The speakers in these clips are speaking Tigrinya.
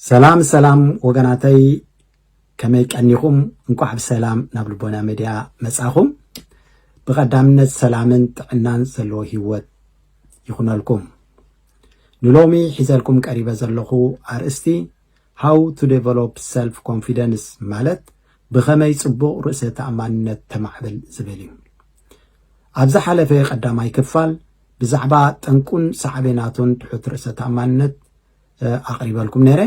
ሰላም ሰላም ወገናተይ፣ ከመይ ቀኒኹም? እንቋዕ ብሰላም ናብ ልቦና ሜድያ መጻኹም። ብቐዳምነት ሰላምን ጥዕናን ዘለዎ ህይወት ይኹነልኩም። ንሎሚ ሒዘልኩም ቀሪበ ዘለኹ ኣርእስቲ How to Develop Self Confidence፣ ማለት ብኸመይ ጽቡቕ ርእሰ ተኣማንነት ተማዕብል ዝብል እዩ። ኣብ ዝሓለፈ ቀዳማይ ክፋል ብዛዕባ ጠንቁን ሳዕቤናቱን ትሑት ርእሰ ተኣማንነት ኣቕሪበልኩም ነይረ።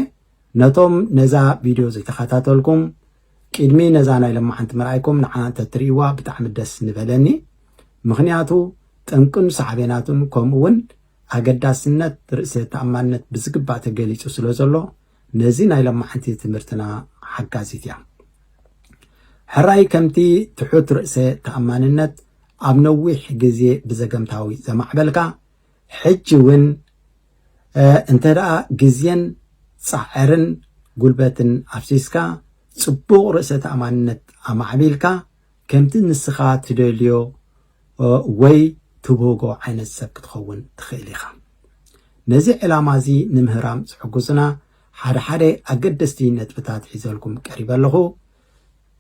ነቶም ነዛ ቪድዮ ዘይተኸታተልኩም፣ ቅድሚ ነዛ ናይ ለማዓንቲ ምርኣይኩም ንዓ እንተትርእይዋ ብጣዕሚ ደስ ንበለኒ። ምኽንያቱ ጠንቅን ሳዕቤናቱን ከምኡ እውን ኣገዳስነት ርእሰ ተኣማንነት ብዝግባእ ተገሊጹ ስለ ዘሎ፣ ነዚ ናይ ለማዓንቲ ትምህርትና ሓጋዚት እያ። ሕራይ ከምቲ ትሑት ርእሰ ተኣማንነት ኣብ ነዊሕ ግዜ ብዘገምታዊ ዘማዕበልካ፣ ሕጂ እውን እንተ ደኣ ግዜን ጻዕርን ጉልበትን ኣፍሲስካ ጽቡቕ ርእሰ ተኣማንነት ኣማዕቢልካ፣ ከምቲ ንስኻ ትደልዮ ወይ ትብህጎ ዓይነት ሰብ ክትኸውን ትኽእል ኢኻ። ነዚ ዕላማ እዚ ንምህራም ዝሕግዙና ሓደ ሓደ ኣገደስቲ ነጥብታት ሒዘልኩም ቀሪበ ኣለኹ።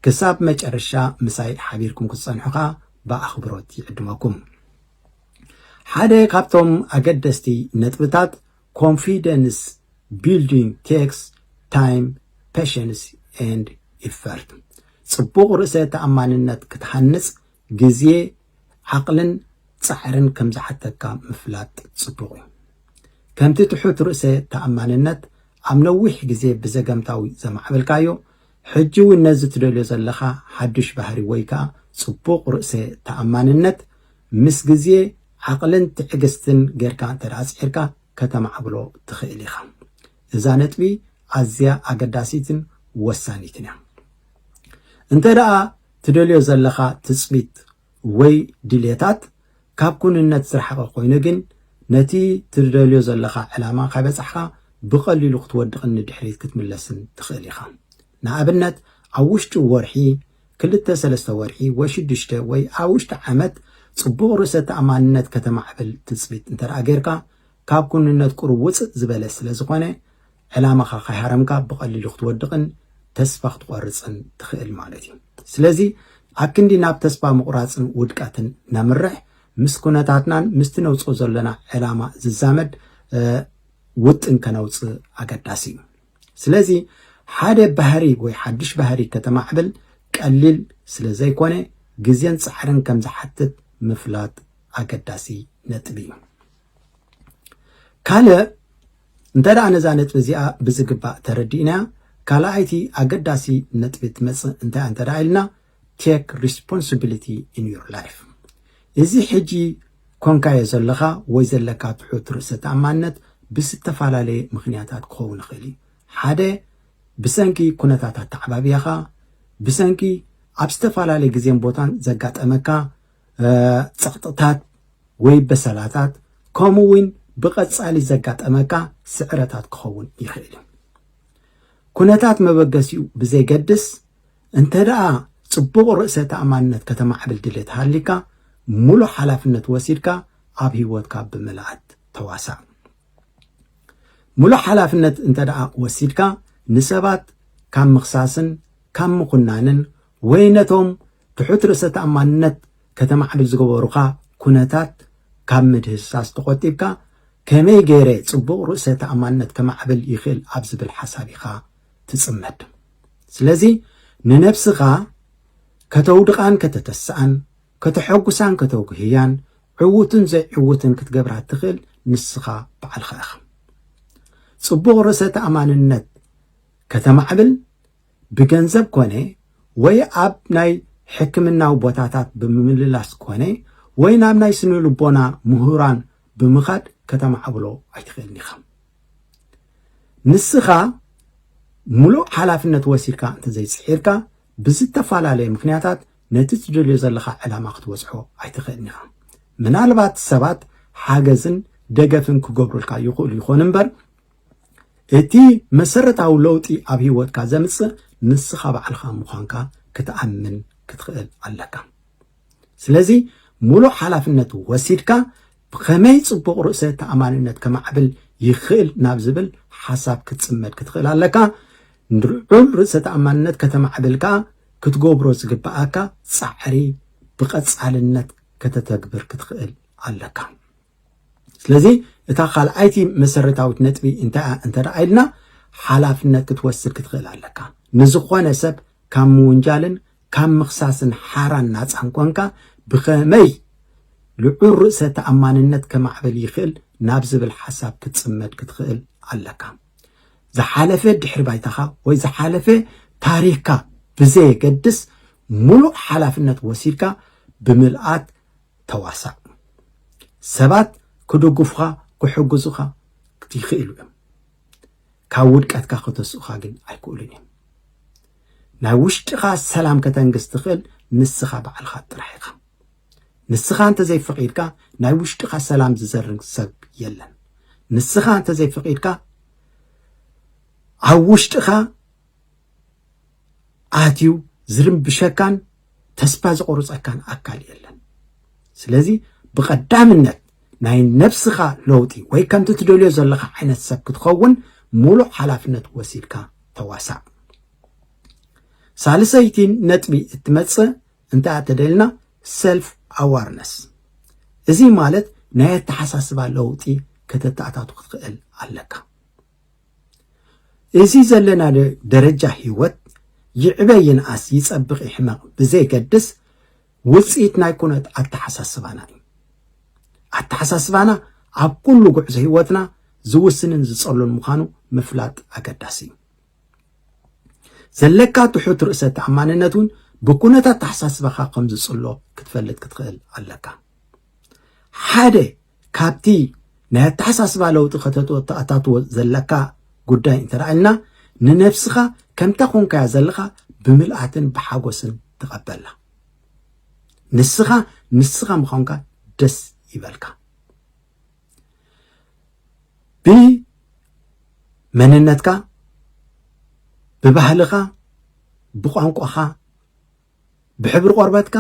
ክሳብ መጨረሻ ምሳይ ሓቢርኩም ክትጸንሑ ከኣ ብኣኽብሮት ይዕድመኩም። ሓደ ካብቶም ኣገደስቲ ነጥብታት፣ confidence building takes time, patience and effort። ጽቡቕ ርእሰ ተኣማንነት ክትሃንጽ ግዜ፣ ዓቕልን ጻዕርን ከም ዝሓተካ ምፍላጥ ጽቡቕ እዩ። ከምቲ ትሑት ርእሰ ተኣማንነት ኣብ ነዊሕ ግዜ ብዘገምታዊ ዘማዕበልካዮ፣ ሕጂ እውን ነዚ ትደልዮ ዘለኻ ሓድሽ ባህሪ ወይ ከኣ ጽቡቕ ርእሰ ተኣማንነት ምስ ግዜ፣ ዓቕልን ትዕግስትን ጌርካ እንተ ደኣ ጽዒርካ ከተማዕብሎ ትኽእል ኢኻ። እዛ ነጥቢ ኣዝያ ኣገዳሲትን ወሳኒትን እያ። እንተ ደኣ ትደልዮ ዘለኻ ትጽቢት ወይ ድሌታት ካብ ኩንነት ዝረሓቐ ኮይኑ ግን፣ ነቲ ትደልዮ ዘለኻ ዕላማ ካይበጻሕካ ብቐሊሉ ክትወድቕን ንድሕሪት ክትምለስን ትኽእል ኢኻ። ንኣብነት፣ ኣብ ውሽጢ ወርሒ፣ ክልተ ሰለስተ ወርሒ ወይ ሽዱሽተ ወይ ኣብ ውሽጢ ዓመት ጽቡቕ ርእሰ ተኣማንነት ከተማዕብል ትጽቢት እንተ ደኣ ጌርካ፣ ካብ ኩንነት ቁሩብ ውጽእ ዝበለ ስለ ዝኾነ፣ ዕላማኻ ካይሃረምካ ብቐሊሉ ክትወድቕን ተስፋ ክትቆርጽን ትኽእል ማለት እዩ። ስለዚ ኣብ ክንዲ ናብ ተስፋ ምቑራጽን ውድቀትን ነምርሕ፣ ምስ ኩነታትናን ምስቲ ነውጽኦ ዘለና ዕላማ ዝዛመድ ውጥን ከነውጽእ ኣገዳሲ እዩ። ስለዚ ሓደ ባህሪ ወይ ሓድሽ ባህሪ ከተማዕብል ቀሊል ስለ ዘይኮነ፣ ግዜን ጻዕርን ከም ዝሓትት ምፍላጥ ኣገዳሲ ነጥቢ እዩ። ካልእ፣ እንተ ደኣ ነዛ ነጥቢ እዚኣ ብዝግባእ ተረዲእናያ፣ ካልኣይቲ ኣገዳሲ ነጥቢ ትመጽእ እንታይ እንተ ደኣ ኢልና፣ take responsibility in your life። እዚ ሕጂ ኮንካዮ ዘለኻ ወይ ዘለካ ትሑት ርእሰ ተኣማንነት ብዝተፈላለየ ምኽንያታት ክኸውን ይኽእል እዩ። ሓደ፣ ብሰንኪ ኩነታት ኣተዓባብያኻ፣ ብሰንኪ ኣብ ዝተፈላለየ ግዜን ቦታን ዘጋጠመካ ጸቕጥታት ወይ በሰላታት፣ ከምኡ እውን ብቐጻሊ ዘጋጠመካ ስዕረታት ክኸውን ይኽእል እዩ። ኩነታት መበገሲኡ ብዘይገድስ፣ እንተ ደኣ ጽቡቕ ርእሰ ተኣማንነት ከተማዕብል ድሌት ሃሊካ፣ ሙሉእ ሓላፍነት ወሲድካ ኣብ ህይወትካ ብምልኣት ተዋሳእ። ሙሉእ ሓላፍነት እንተ ደኣ ወሲድካ፣ ንሰባት ካብ ምኽሳስን ካብ ምኹናንን ወይ ነቶም ትሑት ርእሰ ተኣማንነት ከተማዕብል ዝገበሩኻ ኩነታት ካብ ምድህሳስ ተቖጢብካ፣ ከመይ ገይረ ጽቡቕ ርእሰ ተኣማንነት ከማዕብል ይኽእል ኣብ ዝብል ሓሳብ ኢኻ ትጽመድ። ስለዚ ንነብስኻ ከተውድቓን ከተተስኣን፣ ከተሐጉሳን ከተጉህያን፣ ዕዉትን ዘይዕዉትን ክትገብራ እትኽእል ንስኻ ባዕልኻ ኢኻ። ጽቡቕ ርእሰ ተኣማንነት ከተማዕብል ብገንዘብ ኮነ ወይ ኣብ ናይ ሕክምናዊ ቦታታት ብምምልላስ ኮነ ወይ ናብ ናይ ስነ ልቦና ምሁራን ብምኻድ ከተማዕብሎ ኣይትኽእልን ኢኻ። ንስኻ ሙሉእ ሓላፍነት ወሲድካ እንተዘይጽዒርካ፣ ብዝተፈላለየ ምኽንያታት ነቲ ትደልዮ ዘለኻ ዕላማ ክትበጽሖ ኣይትኽእልን ኢኻ። ምናልባት ሰባት ሓገዝን ደገፍን ክገብሩልካ ይኽእሉ ይኾኑ እምበር፣ እቲ መሰረታዊ ለውጢ ኣብ ህይወትካ ዘምጽእ ንስኻ ባዕልኻ ምዃንካ ክትኣምን ክትኽእል ኣለካ። ስለዚ ሙሉእ ሓላፍነት ወሲድካ ብኸመይ ጽቡቕ ርእሰ ተኣማንነት ከማዕብል ይኽእል ናብ ዝብል ሓሳብ ክትጽመድ ክትኽእል ኣለካ። ልዑል ርእሰ ተኣማንነት ከተማዕብል ከኣ ክትገብሮ ዝግብኣካ ጻዕሪ ብቐጻልነት ከተተግብር ክትኽእል ኣለካ። ስለዚ እታ ካልኣይቲ መሰረታዊት ነጥቢ እንታይ እያ እንተ ደኣ ኢልና፣ ሓላፍነት ክትወስድ ክትኽእል ኣለካ። ንዝኾነ ሰብ ካብ ምውንጃልን ካብ ምኽሳስን ሓራን ናጻን ኮንካ፣ ብኸመይ ልዑል ርእሰ ተኣማንነት ከማዕብል ይኽእል ናብ ዝብል ሓሳብ ክትጽመድ ክትኽእል ኣለካ። ዝሓለፈ ድሕሪ ባይታኻ ወይ ዝሓለፈ ታሪኽካ ብዘየገድስ፣ ሙሉእ ሓላፍነት ወሲድካ ብምልኣት ተዋሳእ። ሰባት ክድግፉኻ፣ ክሕግዙኻ ይኽእሉ እዮም። ካብ ውድቀትካ ከተስኡኻ ግን ኣይክእሉን እዮም። ናይ ውሽጥኻ ሰላም ከተንግስ ትኽእል ንስኻ ባዕልኻ ጥራሕ ኢኻ። ንስኻ እንተዘይፈቒድካ፣ ናይ ውሽጥኻ ሰላም ዝዘርግ ሰብ የለን። ንስኻ እንተዘይፈቒድካ፣ ኣብ ውሽጥኻ ኣትዩ ዝርምብሸካን ተስፋ ዘቑርጸካን ኣካል የለን። ስለዚ ብቐዳምነት ናይ ነብስኻ ለውጢ ወይ ከምቲ ትደልዮ ዘለኻ ዓይነት ሰብ ክትኸውን ሙሉእ ሓላፍነት ወሲድካ ተዋሳእ። ሳልሰይቲ ነጥቢ እትመጽእ እንታይ እያ ተደልና፣ ሰልፍ ኣዋርነስ። እዚ ማለት ናይ ኣተሓሳስባ ለውጢ ከተተኣታቱ ክትኽእል ኣለካ። እዚ ዘለና ደ-፣ ደረጃ ህይወት ይዕበ ይንኣስ፣ ይጸብቕ ይሕመቕ ብዘይገድስ፣ ውጽኢት ናይ ኩነት ኣተሓሳስባና እዩ። ኣተሓሳስባና ኣብ ኩሉ ጉዕዞ ህይወትና ዝውስንን ዝጸሉን ምዃኑ ምፍላጥ ኣገዳሲ እዩ። ዘለካ ትሑት ርእሰ ተኣማንነት እውን ብኩነታት ኣተሓሳስባኻ ከም ዝጽሎ ክትፈልጥ ክትኽእል ኣለካ። ሓደ ካብቲ ናይ ኣተሓሳስባ ለውጢ ከተእታትዎ ዘለካ ጉዳይ እንተ ደኣ ኢልና፣ ንነብስኻ ከምታ ኮንካያ ዘለኻ ብምልኣትን ብሓጎስን ተቐበላ። ንስኻ ንስኻ ምዃንካ ደስ ይበልካ። ብመንነትካ፣ ብባህልኻ፣ ብቋንቋኻ፣ ብሕብሪ ቆርበትካ፣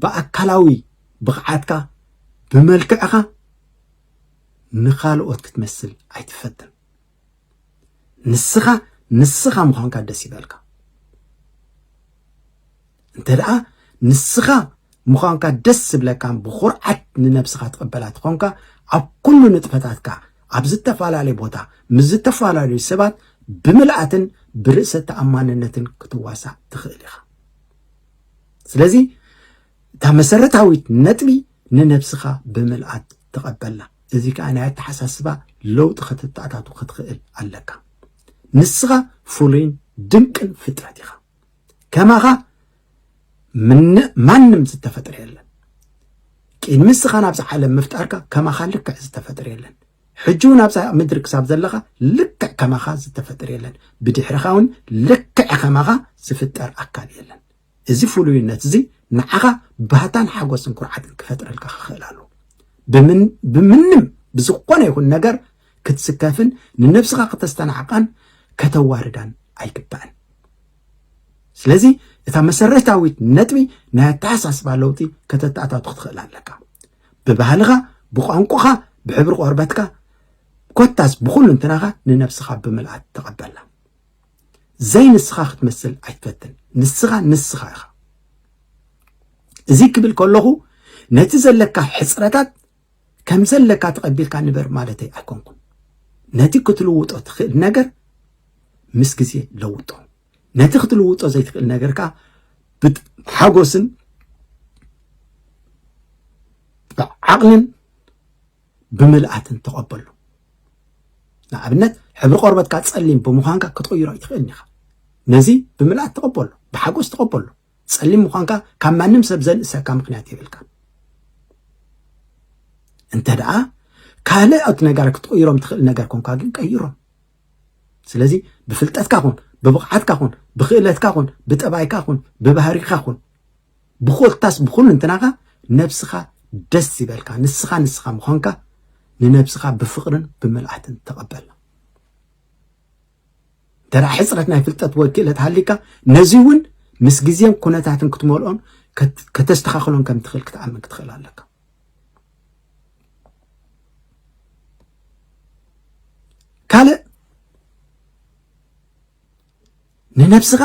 ብኣካላዊ ብቕዓትካ፣ ብመልክዕኻ ንኻልኦት ክትመስል ኣይትፈትን። ንስኻ ንስኻ ምዃንካ ደስ ይበልካ። እንተ ደኣ ንስኻ ምዃንካ ደስ ዝብለካን ብኹርዓት ንነብስኻ ትቕበላ ትኾንካ፣ ኣብ ኩሉ ንጥፈታትካ፣ ኣብ ዝተፈላለየ ቦታ፣ ምስ ዝተፈላለዩ ሰባት ብምልኣትን ብርእሰ ተኣማንነትን ክትዋሳእ ትኽእል ኢኻ። ስለዚ እታ መሰረታዊት ነጥቢ ንነብስኻ ብምልኣት ተቐበላ። እዚ ከኣ ናይ ኣተሓሳስባ ለውጢ ከተተኣታቱ ክትኽእል ኣለካ። ንስኻ ፍሉይን ድንቅን ፍጥረት ኢኻ። ከማኻ ምን-፣ ማንም ዝተፈጥረ የለን። ቅድሚ ንስኻ ናብዚ ዓለም ምፍጣርካ ከማኻ ልክዕ ዝተፈጥረ የለን። ሕጂ እውን ኣብዛ ምድሪ ክሳብ ዘለኻ ልክዕ ከማኻ ዝተፈጥረ የለን። ብድሕርኻ እውን ልክዕ ከማኻ ዝፍጠር ኣካል የለን። እዚ ፍሉይነት እዚ ንዓኻ ባህታን ሓጎስን ኩርዓትን ክፈጥረልካ ክኽእል ኣለዎ። ብምን-፣ ብምንም ብዝኾነ ይኹን ነገር ክትስከፍን ንነብስኻ ከተስተናዕቓን ከተዋርዳን ኣይግባእን። ስለዚ እታ መሰረታዊት ነጥቢ ናይ ኣተሓሳስባ ለውጢ ከተተኣታቱ ክትኽእል ኣለካ። ብባህልኻ፣ ብቋንቋኻ፣ ብሕብሪ ቆርበትካ፣ ኮታስ ብኹሉ እንትናኻ ንነብስኻ ብምልኣት ተቐበላ። ዘይንስኻ ክትመስል ኣይትፈትን። ንስኻ ንስኻ ኢኻ። እዚ ክብል ከለኹ ነቲ ዘለካ ሕጽረታት ከም ዘለካ ተቐቢልካ ንበር ማለተይ ኣይኮንኩን። ነቲ ክትልውጦ ትኽእል ነገር ምስ ግዜ ለውጦ። ነቲ ክትልውጦ ዘይትኽእል ነገር ከኣ ብት-፣ ብሓጎስን ብዓቕልን ብምልኣትን ተቐበሉ። ንኣብነት፣ ሕብሪ ቆርበትካ ጸሊም ብምዃንካ ክትቕይሮ ኣይትኽእልን ኢኻ። ነዚ ብምልኣት ተቐበሎ፣ ብሓጎስ ተቐበሎ። ጸሊም ምዃንካ ካብ ማንም ሰብ ዘንእሰካ ምኽንያት የብልካን። እንተ ደኣ ካልኦት ነገራት ክትቕይሮም ትኽእል ነገር ኮንካ ግን ቀይሮም። ስለዚ ብፍልጠትካ ኹን፣ ብብቕዓትካ ኹን፣ ብኽእለትካ ኹን፣ ብጠባይካ ኹን፣ ብባህሪኻ ኹን፣ ብኾታስ ብኹሉ እንትናኻ ነብስኻ ደስ ይበልካ። ንስኻ ንስኻ ምዃንካ ንነብስኻ ብፍቕርን ብምልኣትን ተቐበላ። እንተ ደኣ ሕጽረት ናይ ፍልጠት ወይ ክእለት ሃሊካ፣ ነዚ እውን ምስ ግዜን ኩነታትን ክትመልኦን ከት-፣ ከተስተኻኽሎን ከም ትኽእል ክትኣምን ክትኽእል ኣለካ። ካልእ ንነብስኻ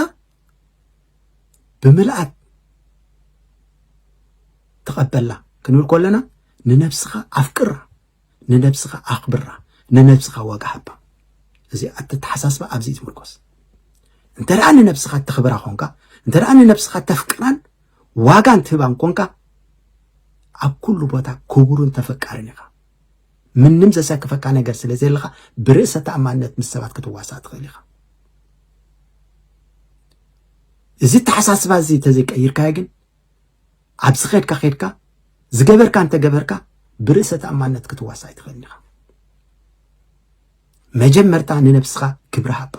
ብምልኣት ተቐበላ ክንብል ከለና፣ ንነብስኻ ኣፍቅራ፣ ንነብስኻ ኣኽብራ፣ ንነብስኻ ዋጋ ሃባ። እዚ ኣተሓሳስባ ኣብዚ እዩ ዝምርኮስ። እንተ ደኣ ንነብስኻ ተኽብራ ኾንካ፣ እንተ ደኣ ንነብስኻ ተፍቅራን ዋጋን ትህባን ኮንካ፣ ኣብ ኩሉ ቦታ ክቡርን ተፈቃርን ኢኻ። ምንም ዘሰክፈካ ነገር ስለ ዘለኻ፣ ብርእሰ ተኣማንነት ምስ ሰባት ክትዋሳእ ትኽእል ኢኻ። እዚ ኣተሓሳስባ እዚ እንተዘይቀይርካዮ ግን፣ ኣብዚ ኸድካ ኸድካ፣ ዝገበርካ እንተገበርካ፣ ብርእሰ ተኣማንነት ክትዋሳእ ኣይትኽእልን ኢኻ። መጀመርታ ንነብስኻ ክብሪ ሃባ።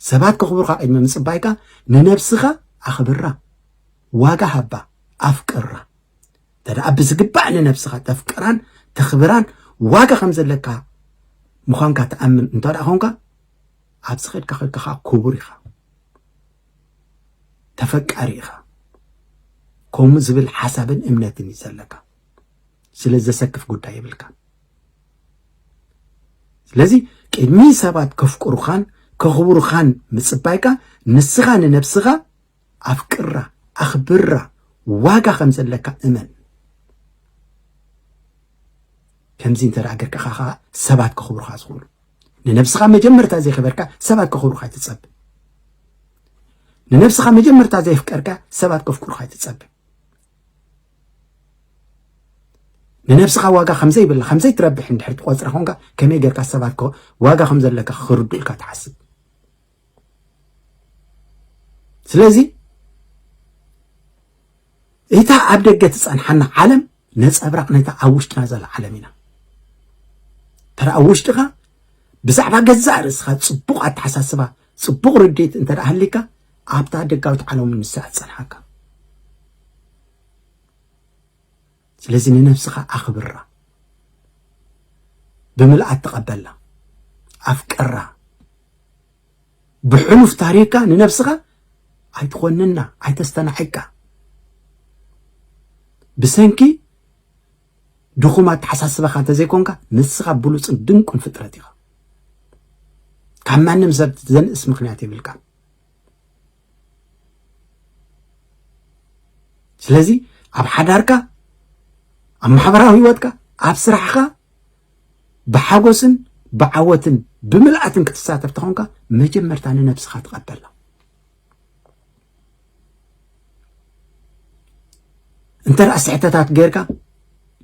ሰባት ከኽብሩኻ ቅድሚ ምጽባይካ፣ ንነብስኻ ኣኽብራ፣ ዋጋ ሃባ፣ ኣፍቅራ። እንተ ደኣ ብዝግባእ ንነብስኻ ተፍቅራን ተኽብራን ዋጋ ከም ዘለካ ምዃንካ ትኣምን እንተ ደኣ ኾንካ፣ ኣብዚ ኸድካ ኸድካ ኸዓ ክቡር ኢኻ፣ ተፈቃሪ ኢኻ። ከምኡ ዝብል ሓሳብን እምነትን እዩ ዘለካ። ስለ ዘሰክፍ ጉዳይ የብልካ። ስለዚ ቅድሚ ሰባት ከፍቅሩኻን ከኽብሩኻን ምጽባይካ፣ ንስኻ ንነብስኻ ኣፍቅራ፣ ኣኽብራ፣ ዋጋ ከም ዘለካ እመን። ከምዚ እንተ ደኣ ጌርካ ኢኻ ሰባት ከኽብሩኻ ዝኽእሉ። ንነብስኻ መጀመርታ ዘየኽበርካ ሰባት ከኽብሩኻ ኣይትጸብ። ንነብስኻ መጀመርታ ዘየፍቀርካ ሰባት ከፍቅሩኻ ኣይትጸብ። ንነብስኻ ዋጋ ከም ዘይብላ፣ ከም ዘይትረብሕ እንድሕር ትቖጽራ ኾንካ፣ ከመይ ጌርካ ሰባት ከ-፣ ዋጋ ከም ዘለካ ክርድኡልካ ትሓስብ? ስለዚ እታ ኣብ ደገ ትጸንሓና ዓለም ነጸብራቕ ነታ ኣብ ውሽጥና ዘላ ዓለም ኢና። ተራ ኣብ ውሽጥኻ ብዛዕባ ገዛእ ርእስኻ ጽቡቕ ኣተሓሳስባ፣ ጽቡቕ ርድኢት እንተ ደኣ ሃሊካ፣ ኣብታ ደጋዊት ዓለም እውን ንሳ እያ ትጸንሓካ። ስለዚ ንነብስኻ ኣኽብራ፣ ብምልኣት ተቐበላ፣ ኣፍቅራ። ብሕሉፍ ታሪኽካ ንነብስኻ ኣይትኾንና፣ ኣይተስተናዕቃ። ብሰንኪ ድኹም ኣተሓሳስባኻ እንተዘይኮንካ፣ ንስኻ ብሉጽን ድንቁን ፍጥረት ኢኻ። ካብ ማንም ሰብ ዘንእስ ምኽንያት የብልካ። ስለዚ ኣብ ሓዳርካ፣ ኣብ ማሕበራዊ ህይወትካ፣ ኣብ ስራሕካ ብሓጎስን ብዓወትን ብምልኣትን ክትሳተፍ ተኾንካ፣ መጀመርታ ንነብስኻ ተቐበላ። እንተ ደኣ ስሕተታት ጌርካ፣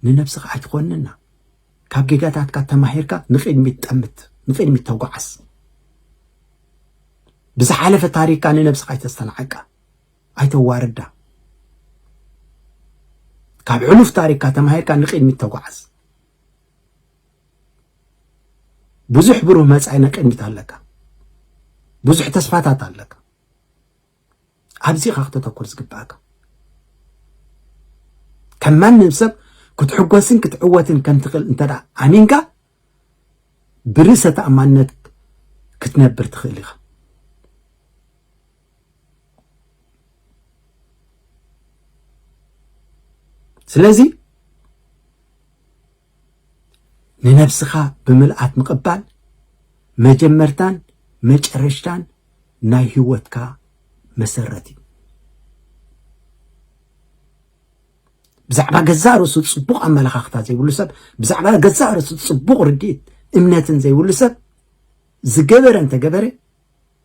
ንነብስኻ ኣይትኾንና። ካብ ጌጋታትካ ተማሂርካ ንቕድሚት ጠምት፣ ንቕድሚት ተጓዓዝ። ብዝሓለፈ ታሪኽካ ንነብስኻ ኣይተስተናዕቃ፣ ኣይተዋርዳ። ካብ ሕሉፍ ታሪኽካ ተማሂርካ ንቕድሚት ተጓዓዝ። ብዙሕ ብሩህ መጻኢ ንቕድሚት ኣለካ። ብዙሕ ተስፋታት ኣለካ። ኣብዚ ኢኻ ክተተኩር ዝግባኣካ። ከም ማንም ሰብ ክትሕጎስን ክትዕወትን ከም ትኽእል እንተ ደኣ ኣሚንካ፣ ብርእሰ ተኣማንነት ክትነብር ትኽእል ኢኻ። ስለዚ ንነብስኻ ብምልኣት ምቕባል መጀመርታን መጨረሽታን ናይ ህይወትካ መሰረት እዩ። ብዛዕባ ገዛእ ርእሱ ጽቡቕ ኣመለኻኽታ ዘይብሉ ሰብ፣ ብዛዕባ ገዛእ ርእሱ ጽቡቕ ርድኢት እምነትን ዘይብሉ ሰብ፣ ዝገበረ እንተገበረ፣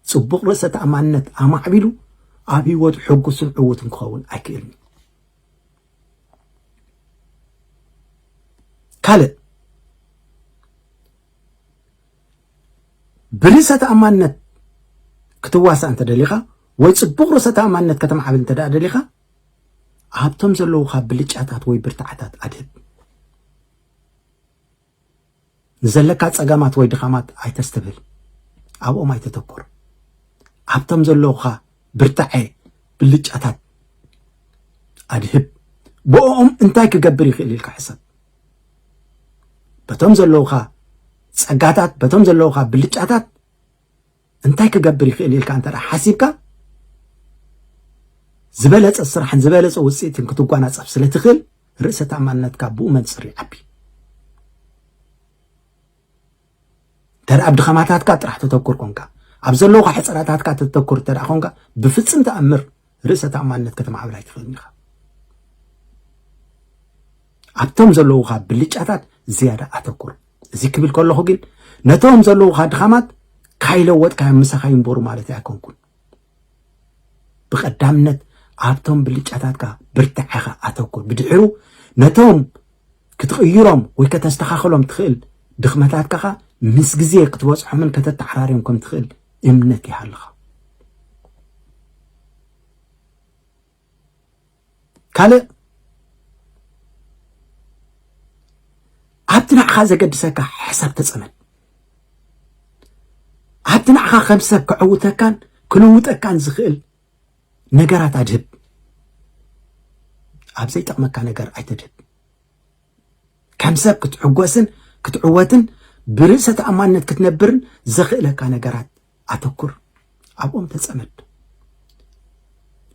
ጽቡቕ ርእሰ ተኣማንነት ኣማዕቢሉ ኣብ ህይወቱ ሕጉስን ዕዉትን ክኸውን ኣይክእልን እዩ። ካልእ፣ ብርእሰ ተኣማንነት ክትዋሳእ እንተ ደሊኻ፣ ወይ ጽቡቕ ርእሰ ተኣማንነት ከተማዕብል እንተ ደኣ ደሊኻ፣ ኣብቶም ዘለዉኻ ብልጫታት ወይ ብርታዓታት ኣድህብ። ንዘለካ ጸገማት ወይ ድኻማት ኣይተስተብህል። ኣብኦም ኣይተተኩር። ኣብቶም ዘለዉኻ ብርታዐ ብልጫታት ኣድህብ። ብኦም እንታይ ክገብር ይኽእል ኢልካ ሕሰብ። በቶም ዘለዉኻ ጸጋታት፣ በቶም ዘለዉኻ ብልጫታት እንታይ ክገብር ይኽእል ኢልካ እንተ ደኣ ሓሲብካ፣ ዝበለጸ ስራሕን ዝበለጸ ውጽኢትን ክትጓናጸፍ ስለ ትኽእል፣ ርእሰ ተኣማንነትካ ብኡ መንጽር ይዓቢ። እንተ ደኣ ኣብ ድኻማታትካ ጥራሕ ተተኩር ኮንካ፣ ኣብ ዘለውካ ሕፅረታትካ ተተኩር እንተ ደኣ ኾንካ፣ ብፍጽም ተኣምር ርእሰ ተኣማንነት ከተማዕብል ኣይትኽእልን ኢኻ። ኣብቶም ዘለውኻ ብልጫታት ዝያዳ ኣተኩር። እዚ ክብል ከለኹ ግን፣ ነቶም ዘለውኻ ድኻማት ካይለወጥካዮም ምሳኻ ይንበሩ ማለት ኣይኮንኩን። ብቐዳምነት ኣብቶም ብልጫታትካ ብርትዐኻ ኣተኩር። ብድሕሩ ነቶም ክትቕይሮም ወይ ከተስተኻኽሎም ትኽእል ድኽመታትካ ኸኣ ምስ ግዜ ክትበጽሖምን ከተተዓራርዮም ከም ትኽእል እምነት ይሃልኻ። ካልእ፣ ኣብቲ ንዓኻ ዘገድሰካ ሕሳብ ተጸመድ። ኣብቲ ንዓኻ ከም ሰብ ከዕውተካን ክልውጠካን ዝኽእል ነገራት ኣድህብ። ኣብ ዘይጠቕመካ ነገር ኣይተድህብ። ከም ሰብ ክትዕጎስን ክትዕወትን ብርእሰ ተኣማንነት ክትነብርን ዘኽእለካ ነገራት ኣተኩር። ኣብኦም ተጸመድ።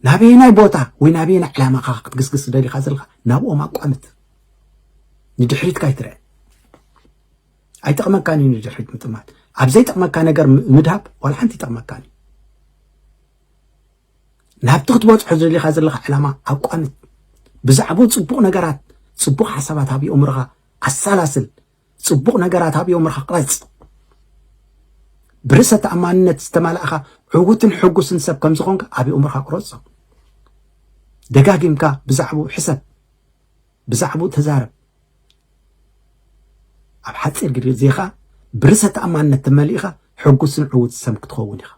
ናበየናይ ቦታ ወይ ናበየናይ ዕላማኻ ክትግስግስ ደሊኻ ዘለኻ፣ ናብኦም ኣቋምት። ንድሕሪትካ ኣይትርአ። ኣይጠቕመካን እዩ ንድሕሪት ምጥማት። ኣብ ዘይጠቕመካ ነገር ም-፣ ምድሃብ ዋላ ሓንቲ ይጠቕመካን እዩ። ናብቲ ክትበጽሖ ዝደሊኻ ዘለኻ ዕላማ ኣቋምት። ብዛዕባኡ ጽቡቕ ነገራት፣ ጽቡቕ ሓሳባት ኣብ የእምሮኻ ኣሰላስል። ጽቡቕ ነገራት ኣብ የእምሮኻ ቅረጽ። ብርእሰ ተኣማንነት ዝተመልኣኻ ዕዉትን ሕጉስን ሰብ ከም ዝኾንካ ኣብ የእምሮኻ ቅረጾ። ደጋጊምካ ብዛዕባኡ ሕሰብ፣ ብዛዕባኡ ተዛረብ። ኣብ ሓጺር ግዜ ኸኣ ብርእሰ ተኣማንነት ተመሊእኻ ሕጉስን ዕዉት ሰብ ክትኸውን ኢኻ።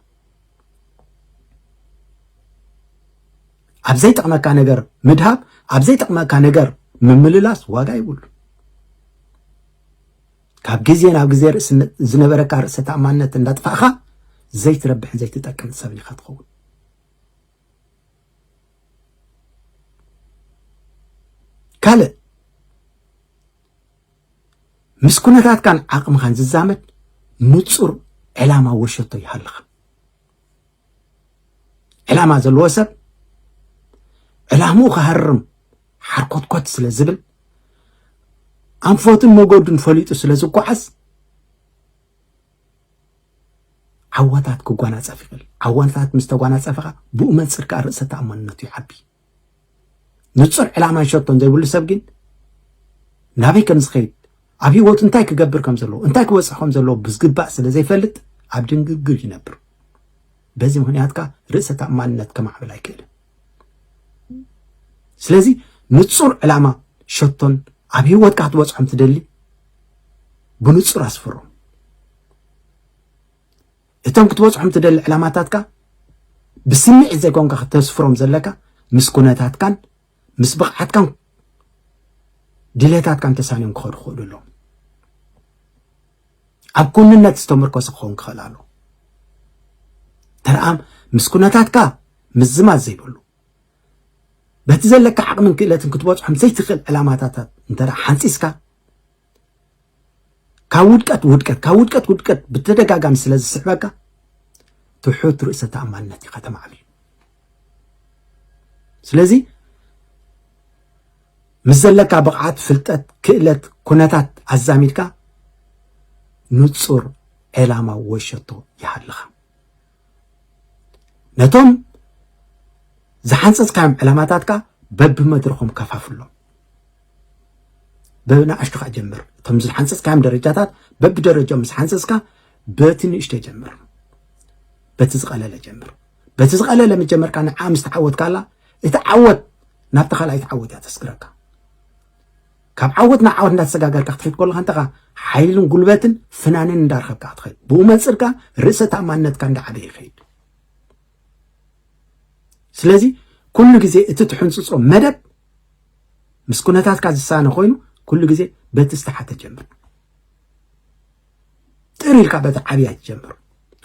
ኣብ ዘይጠቕመካ ነገር ምድሃብ፣ ኣብ ዘይጠቕመካ ነገር ምምልላስ ዋጋ ይብሉ። ካብ ግዜ ናብ ግዜ ርእስነት ዝነበረካ ርእሰ ተኣማንነት እንዳጥፋእኻ ዘይትረብሕን ዘይትጠቅምን ሰብን ኢኻ ትኸውን። ካልእ፣ ምስ ኩነታትካን ዓቕምኻን ዝዛመድ ንጹር ዕላማ ወሸቶ ይሃልኻ። ዕላማ ዘለዎ ሰብ ዕላምኡ ክሃርም ሓርኮትኮት ስለ ዝብል፣ ኣንፈቱን መገዱን ፈሊጡ ስለ ዝጓዓዝ፣ ዓወታት ክጓናጸፍ ይኽእል። ዓወታት ምስ ተጓናጸፈ ኸኣ ብኡ መጽር ከኣ ርእሰ ተኣማንነቱ ይዓቢ። ንጹር ዕላማን ሸቶን ዘይብሉ ሰብ ግን ናበይ ከም ዝኸይድ፣ ኣብ ህይወቱ እንታይ ክገብር ከም ዘለዎ፣ እንታይ ክበጽሕ ከም ዘለዎ ብዝግባእ ስለ ዘይፈልጥ ኣብ ድንግርግር ይነብር። በዚ ምኽንያት ከኣ ርእሰ ተኣማንነት ከማዕብል ኣይክእልን። ስለዚ ንጹር ዕላማ ሸቶን ኣብ ህይወትካ ክትበጽሖም ትደሊ ብንጹር ኣስፍሮም። እቶም ክትበጽሖም ትደሊ ዕላማታትካ ብስምዒት ዘይኮንካ ክተስፍሮም ዘለካ፣ ምስ ኩነታትካን ምስ ብቕዓትካን ድሌታትካን ተሳንዮም ክኸዱ ክኽእሉ ኣለዎም። ኣብ ኩንነት ዝተመርኮሰ ክኸውን ክኽእል ኣለዎ። ተረኣም ምስ ኩነታትካ ምዝማዝ ዘይብሉ፣ በቲ ዘለካ ዓቕምን ክእለትን ክትበጽሖም ዘይትኽእል ዕላማታት እንተ ደኣ ሓንጺስካ፣ ካብ ውድቀት ውድቀት፣ ካብ ውድቀት ውድቀት ብተደጋጋሚ ስለ ዝስሕበካ፣ ትሑት ርእሰ ተኣማንነት ኢኻ ተማዕብል። ስለዚ ምስ ዘለካ ብቕዓት፣ ፍልጠት፣ ክእለት፣ ኩነታት ኣዛሚድካ ንጹር ዕላማ ወይ ሸቶ ይሃልኻ። ነቶም ዝሓንጸጽካዮም ዕላማታትካ በብመድረኾም ከፋፍሎም። ብንኣሽቱ ኸኣ ጀምር። እቶም ዝሓንጸጽካዮም ደረጃታት በብደረጃኦም ምስ ሓንጸጽካ፣ በቲ ንእሽቶ ጀምር። በቲ ዝቐለለ ጀምር። በቲ ዝቐለለ ምስ ጀመርካ፣ ንዓ ምስ ተዓወትካላ፣ እቲ ዓወት ናብቲ ካልኣይቲ ዓወት እያ ተስግረካ። ካብ ዓወት ናብ ዓወት እንዳተሰጋገርካ ክትኸይድ ከለኻ፣ እንተኻ ሓይልን ጉልበትን ፍናንን እንዳረኸብካ ክትኸይድ፣ ብኡ መጽርካ ርእሰ ተኣማንነትካ እንዳዓበየ ይኸይድ። ስለዚ ኩሉ ግዜ እቲ ትሕንጽጾ መደብ ምስ ኩነታትካ ዝሳነ ኮይኑ፣ ኩሉ ግዜ በቲ ዝተሓተ ጀምር። ጥር ኢልካ በቲ ዓብያ ትጀምር።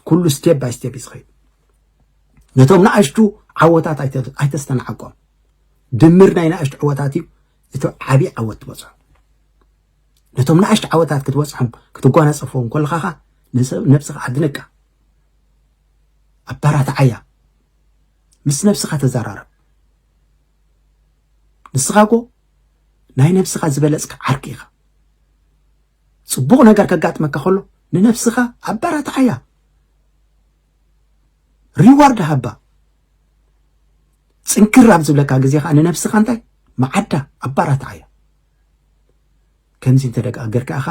ኩሉ ስቴፕ ባይ ስቴፕ እዩ ዝኸይድ። ነቶም ንኣሽቱ ዓወታት ኣይተ-፣ ኣይተስተናዓቆም። ድምር ናይ ንኣሽቱ ዓወታት እዩ እቲ ዓብዪ ዓወት ትበጽሖ። ነቶም ንኣሽቱ ዓወታት ክትበጽሖም፣ ክትጓናጸፎም ከለኻ ኸኣ ንሰ-፣ ነብስኻ ኣድንቃ። ኣበራትዓያ። ምስ ነብስኻ ተዘራረብ። ንስኻ እኮ ናይ ነብስኻ ዝበለጽካ ዓርኪ ኢኻ። ጽቡቕ ነገር ከጋጥመካ ከሎ ንነብስኻ ኣበራትዓያ። ሪዋርድ ሃባ። ጽንክር ኣብ ዝብለካ ግዜ ከዓ ንነብስኻ እንታይ መዓዳ ኣባራትዓያ። ከምዚ እንተደኣ ጌርካ ኢኻ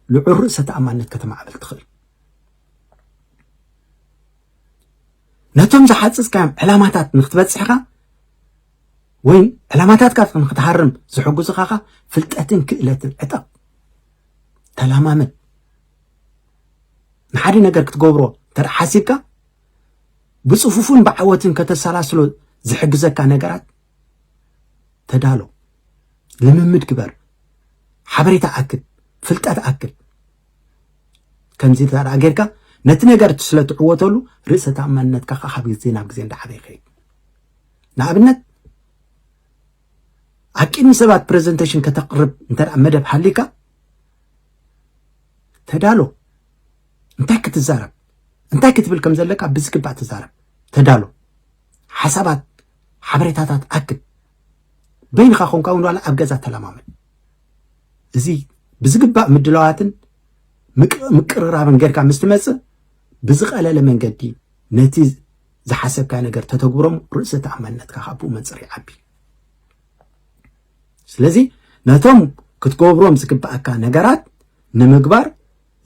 ልዑል ርእሰ ተኣማንነት ከተማዕብል ትኽእል። ነቶም ዝሓጽጽካዮም ዕላማታት ንክትበጽሕኻ ወይ ዕላማታትካ ንክትሃርም ዝሕግዙኻ ፍልጠትን ክእለትን ዕጠቕ። ተለማመድ። ንሓደ ነገር ክትገብሮ እንተ ሓሲብካ ብጽፉፍን ብዓወትን ከተሰላስሎ ዝሕግዘካ ነገራት ተዳሎ። ልምምድ ግበር። ሓበሬታ ኣክብ፣ ፍልጠት ኣክብ። ከምዚ እንተ ደኣ ጌርካ ነቲ ነገር ስለ ትዕወተሉ ርእሰ ተኣማንነትካ ከዓ ካብ ግዜ ናብ ግዜ እንዳዓበየ ይኸይድ። ንኣብነት ኣብ ቅድሚ ሰባት ፕሬዘንቴሽን ከተቕርብ እንተ ደኣ መደብ ሃሊካ ተዳሎ። እንታይ ክትዛረብ እንታይ ክትብል ከም ዘለካ ብዝግባእ ተዛረብ። ተዳሎ። ሓሳባት ሓበሬታታት ኣክብ። በይንኻ ኮንካ እውን ዋላ ኣብ ገዛ ተለማመድ። እዚ ብዝግባእ ምድላዋትን ምቅ- ምቅርራብን ጌርካ ምስ ትመጽእ ብዝቐለለ መንገዲ ነቲ ዝሓሰብካ ነገር ተተግብሮም ርእሰ ተኣማንነትካ ካብ ብኡ መንጽር ይዓቢ። ስለዚ ነቶም ክትገብሮም ዝግባኣካ ነገራት ንምግባር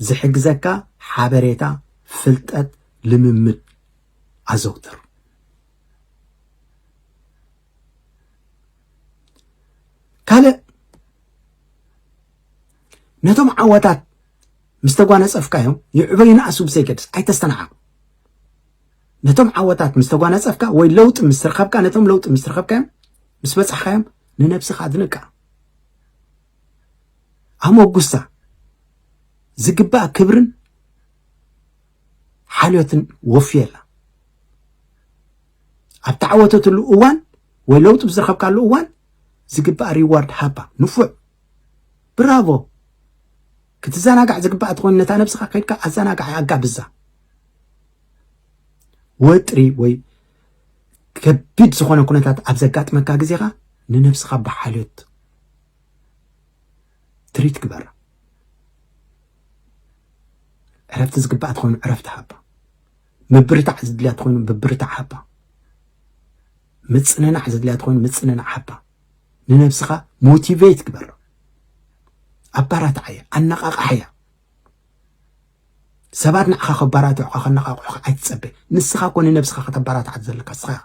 ዝሕግዘካ ሓበሬታ፣ ፍልጠት፣ ልምምድ ኣዘውትር። ካልእ ነቶም ዓወታት ምስ ተጓነጸፍካዮም ይዕበዩ ንኣሱ ብዘይገድስ ኣይተስተናዓቕ። ነቶም ዓወታት ምስ ተጓነጸፍካ ወይ ለውጢ ምስ ረኸብካ ነቶም ለውጢ ምስ ረኸብካዮም ምስ በጻሕካዮም ንነብስኻ ኣድንቃ። ኣሞጉሳ ዝግባእ ክብርን ሓልዮትን ወፍየላ። ኣብ ተዓወተትሉ እዋን ወይ ለውጢ ብዝረኸብካሉ እዋን ዝግባእ ሪዋርድ ሃባ። ንፉዕ። ብራቮ። ክትዘናጋዕ ዝግባእ ተኾይኑ ነታ ነብስኻ ከይድካ ኣዘናጋዕ ኣጋብዛ። ወጥሪ ወይ ከቢድ ዝኾነ ኩነታት ኣብ ዘጋጥመካ ግዜኻ ንነብስኻ ብሓልዮት ትሪት ግበራ። ዕረፍቲ ዝግባእ ተኾይኑ ዕረፍቲ ሃባ። ምብርታዕ ዝድልያ ተኾይኑ ምብርታዕ ሃባ። ምጽንናዕ ዝድልያ ተኾይኑ ምጽንናዕ ሃባ። ንነብስኻ ሞቲቬት ግበራ። ኣባራትዓያ፣ ኣነቓቕሓያ። ሰባት ንዓኻ ከባራትዑኻ ከነቓቕሑኻ ኣይትጸበ። ንስኻ እኮ ንነብስኻ ከተባራትዓ ዘለካ ንስኻ ኢኻ።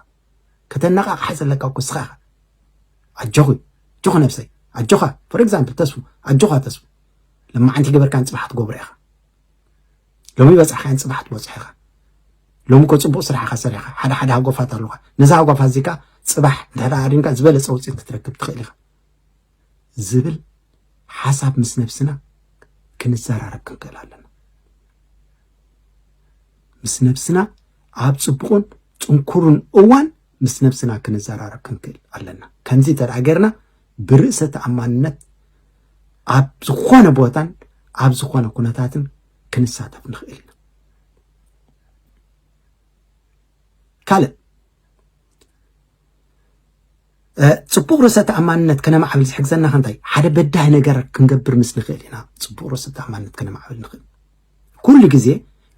ከተነቓቕሓ ዘለካ እኮ ንስኻ ኢኻ። ኣጆኺ፣ ኣጆኺ ነብሰይ፣ ኣጆኻ። ፎር ኤግዛምፕል ተስፉ፣ ኣጆኻ ተስፉ። ለማዓንቲ ገበርካን ጽባሕ ትገብሮ ኢኻ። ሎሚ በጻሕካን ጽባሕ ትበጽሖ ኢኻ። ሎሚ እኮ ጽቡቕ ስራሕ ኢኻ ሰሪኻ። ሓደ ሓደ ሃጎፋት ኣለኻ። ነዛ ሃጎፋት እዚካ ጽባሕ እንድሕር ኣድንካ ዝበለጸ ውጽኢት ክትረክብ ትኽእል ኢኻ። ዝብል ሓሳብ ምስ ነብስና ክንዘራረብ ክንክእል ኣለና። ምስ ነብስና ኣብ ጽቡቕን ጽንኩርን እዋን ምስ ነብስና ክንዘራረብ ክንክእል ኣለና። ከምዚ እንተ ደኣ ጌርና ብርእሰ ተኣማንነት ኣብ ዝኾነ ቦታን ኣብ ዝኾነ ኩነታትን ክንሳተፍ ንኽእል ኢና። ካልእ ጽቡቕ ርእሰ ተኣማንነት ከነማዕብል ዝሕግዘና ከንታይ ሓደ በዳህ ነገር ክንገብር ምስ ንኽእል ኢና ጽቡቕ ርእሰ ተኣማንነት ከነማዕብል ንኽእል። ኩሉ ግዜ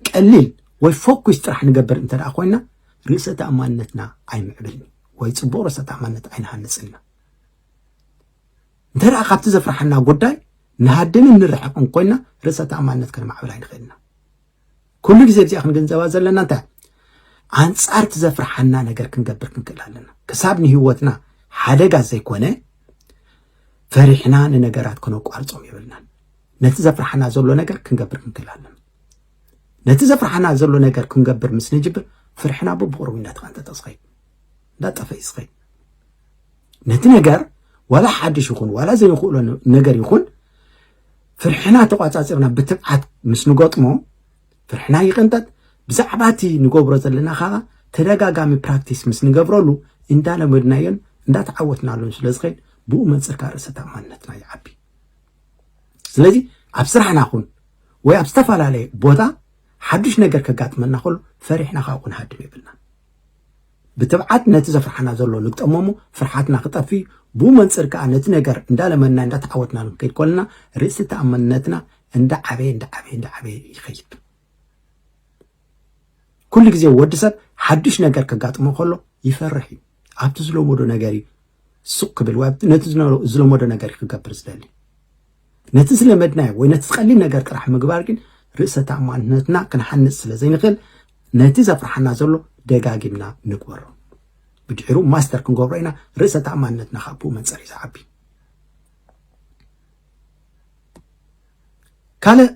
ቀሊል ወይ ፎኩስ ጥራሕ ንገብር እንተ ደኣ ኮይና ርእሰ ተኣማንነትና ኣይምዕብልን ወይ ጽቡቕ ርእሰ ተኣማንነት ኣይንሃንጽን ኢና። እንተ ደኣ ካብቲ ዘፍርሓና ጉዳይ ንሃድምን ንርሕቕን ኮይና ርእሰ ተኣማንነት ከነማዕብል ኣይንኽእልና። ኩሉ ግዜ እዚኣ ክንግንዘባ ዘለና እንታይ ኣንጻር እቲ ዘፍርሓና ነገር ክንገብር ክንክእል ኣለና። ክሳብ ንህይወትና ሓደጋ ዘይኮነ ፈሪሕና ንነገራት ከነቋርጾም የብልናን። ነቲ ዘፍርሓና ዘሎ ነገር ክንገብር ክንክእል ኣለና። ነቲ ዘፍርሓና ዘሎ ነገር ክንገብር ምስ ንጅብር ፍርሕና በብቕርቡ እንዳተቐንጠጠ ዝኸይድ እንዳጠፈ እዩ ዝኸይድ። ነቲ ነገር ዋላ ሓድሽ ይኹን ዋላ ዘይንኽእሎ ነገር ይኹን ፍርሕና ተቋጻጺርና ብትብዓት ምስ ንገጥሞ ፍርሕና ይቕንጠጥ። ብዛዕባ እቲ ንገብሮ ዘለና ከዓ ተደጋጋሚ ፕራክቲስ ምስ ንገብረሉ እንዳለመድናዮን እንዳተዓወትናሉን ስለ ዝኸይድ ብኡ መንፅር ከዓ ርእሰ ተኣማንነትና ይዓቢ። ስለዚ ኣብ ስራሕና ኹን ወይ ኣብ ዝተፈላለየ ቦታ ሓዱሽ ነገር ከጋጥመና ከሎ ፈሪሕና ካብ ክንሃድም የብልና። ብትብዓት ነቲ ዘፍርሓና ዘሎ ንግጠሞ እሞ ፍርሓትና ክጠፊ ብኡ መንፅር ከዓ ነቲ ነገር እንዳለመና እንዳተዓወትና ክንከይድ ከለና ርእሲ ተኣማንነትና እንዳዓበየ እንዳዓበየ እንዳዓበየ ይኸይድ። ኩሉ ግዜ ወዲ ሰብ ሓድሽ ነገር ከጋጥሞ ከሎ ይፈርሕ እዩ። ኣብቲ ዝለመዶ ነገር እዩ ስቕ ክብል ወይ ኣብቲ ነቲ ዝነ- ዝለመዶ ነገር እዩ ክገብር ዝደሊ። ነቲ ዝለመድናዮ ወይ ነቲ ዝቐሊል ነገር ጥራሕ ምግባር ግን ርእሰ ተኣማንነትና ክንሓንጽ ስለ ዘይንኽእል ነቲ ዘፍርሓና ዘሎ ደጋጊምና ንግበሮ። ብድሕሩ ማስተር ክንገብሮ ኢና። ርእሰ ተኣማንነትና ካብ ብኡ መንጸር እዩ ዝዓቢ። ካልእ